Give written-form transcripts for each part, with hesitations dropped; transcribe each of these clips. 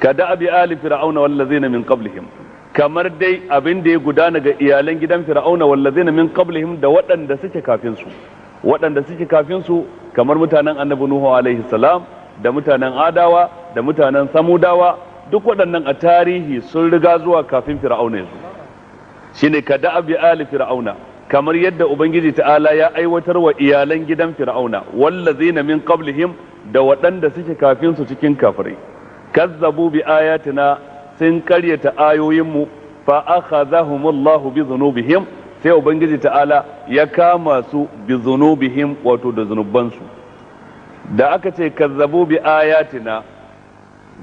Ka da'abi ali fir'auna wallazina min qablihim, kamar dai abin da ya gudana ga iyalan gidan Fir'auna, wallazina min qablihim, da waɗanda suke kafin su, waɗanda suke kafin su kamar mutanen Annabi Nuhu alaihi salam, da mutanen Adawa, da mutanen Samudawa. Duk waɗannan a tarihi sun riga zuwa kafin Fir'auna ya zo. Shine ka da'abi ali fir'auna, kamar yadda Ubangiji ta'ala ya aiwatar wa iyalan gidan Fir'auna, wallazina min qablihim, da waɗanda suke kafin su cikin kafirai. Kazzabu bi ayatina, sun karyata ayoyinmu, fa akhadhahumullahu bi dhunubihim, sai Ubangiji ta'ala ya kama su, bi dhunubihim, wato da zunubansu. Da aka ce kazzabu bi ayatina,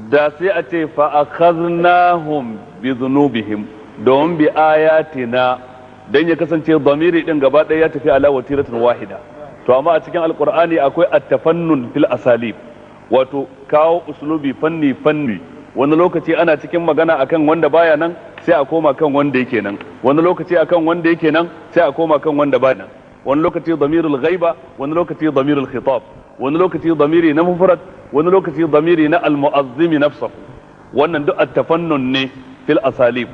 da sai a ce fa akhadnahum bi dhunubihim, domin bi ayatina dan ya kasance zamiri din gaba ɗaya ya tafi ala watiratin wahida. To amma a cikin Alqur'ani akwai at-tafannun fil asalib, wato kawo uslubi fanni fanni. Wani lokaci ana cikin magana akan wanda baya nan, sai a koma kan wanda yake nan. Wani lokaci akan wanda yake nan, sai a koma kan wanda baya nan. Wani lokaci damirul ghaiba, wani lokaci damirul khitab, wani lokaci damiri na mufrad, wani lokaci damiri na al-mu'azzimi nafsahu. Wannan duk at-tafannun ne fil asalib.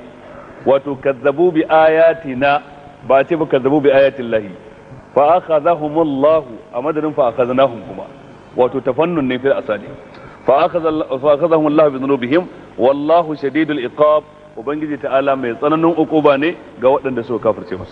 Wato kazzabu bi ayatina, ba ce ba kazzabu bi ayatin lahi. Fa akhadhahumullahu a madadin fa akhadnahum kuma, wato tafannun ne fil asalib. Fa akhadhahumullahu bi dhunubihim, wallahu shadidul iqab. Ubangiji ta'ala mai tsananin ukuba ne ga waɗanda suka kafirce masa.